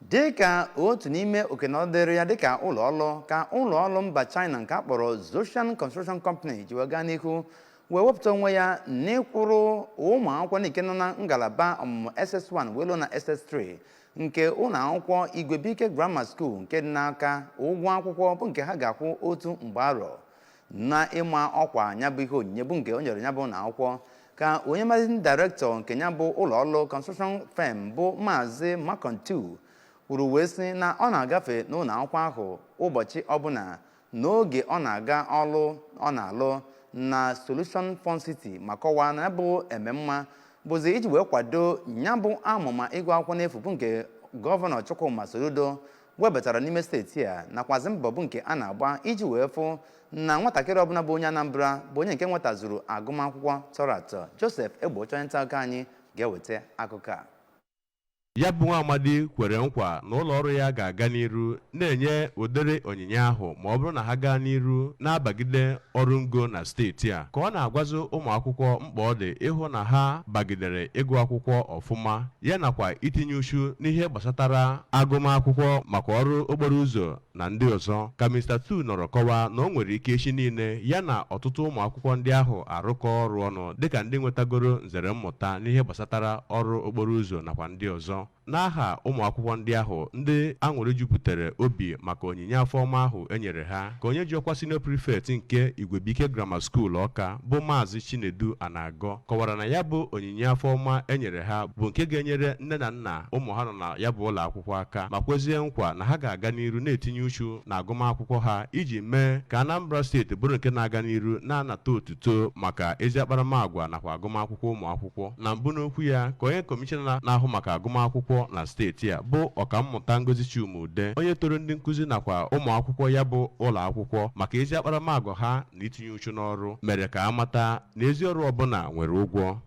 Dịka otu n'ime okenọdịrị ya dịka ụlọ ọrụ ka ụlọ ọrụ mba China nke a kpọrọ Zhoushan Construction Company ji wee gaa n'ihu wee wepụta onwe ya n'ịkwụrụ ụmụ akwụkwọ nke nọ na ngalaba ọmụmụ SS1 wee luo na SS3 nke ụlọ akwụkwọ Igwebuike Grammar School nke dị n'Awka ụgwọ akwụkwọ bụ nke ha ga-akwụ otu mgbe arọ. Na ịma ọkwa ya bụ ihe onyinye bụ nke o nyere ya bụ ụlọ akwụkwọ, ka onye managing director nke ya bụ ụlọ ọrụ construction firm bụ Maazị Macon Tu kwuru wee sị na ọ na-agafe n'ụlọ akwụkwọ ahụ ụbọchị ọbụla n'oge ọ na-aga ọrụ ọ na-alụ na Solution Fun City, ma kọwaa na ya bụ ememma bụzi iji wee kwado ya bụ amụma ịgụ akwụkwọ n'efu bụ nke Gọvanọ Chukwuma Soludo webatara n'ime steeti a, nakwazi mbọ bụ nke a na-agba iji wee fụ na nwatakịrị ọbụla bụ onye Anambra bụ onye nke nwetazuru agụmakwụkwọ tọrọ atọ. Joseph Egbocha, onye nta akụkọ anyị, ga-eweta akụkọ a. Ya bụ nwa amadi kwere nkwa na ụlọ ọrụ ya ga-aga n'iru na-enye ụdịrị onyinye ahụ ma ọ bụrụ na ha gaa n'iru na-abagide ọrụ ngo na steeti a. Ka ọ na-agwazi ụmụ akwụkwọ mkpa ọ dị ịhụ na ha bagidere ịgụ akwụkwọ ọfụma, ya nakwa itinye uchu n'ihe gbasatara agụmakwụkwọ maka ọrụ okporo ụzọ na ndị ọzọ, ka Mr. Tu nọrọ kọwaa na o nwere ike echi niile ya na ọtụtụ ụmụ akwụkwọ ndị ahụ arụkọ ọrụ ọnụ dịka ndị nwetagoro nzere mmụta n'ihe gbasatara ọrụ okporo ụzọ nakwa ndị ọzọ. N'aha ụmụ akwụkwọ ndị ahụ ndị aṅụrị jupụtara obi maka onyinye afọ ọma ahụ e nyere ha, ka onye ji ọkwa senior prefect nke Igwebuike Grammar School Ọka bụ Maazị Chinedu Anagọ kọwara na ya bụ onyinye afọ ọma e nyere ha bụ nke ga-enyere nne na nna ụmụ ha nọ na ya bụ ụlọ akwụkwọ aka, ma kwezie nkwa na ha ga-aga n'iru na-etinye uchu na agụmakwụkwọ ha iji mee ka Anambra Steeti bụrụ nke na-aga n'iru na-anata otuto maka ezi akparamagwa nakwa agụmakwụkwọ ụmụ akwụkwọ. Na mbụ n'okwu ya, ka onye kọmishọna na-ahụ maka agụmakwụkwọ na steeti a bụ Ọkammụta Ngozi Chuma-Udeh, onye toro ndị nkụzi nakwa ụmụ akwụkwọ ya bụ ụlọ akwụkwọ maka ezi akparamagwa ha na itinye uchu n'ọrụ, mere ka a mata na ezi ọrụ ọbụla nwere ụgwọ.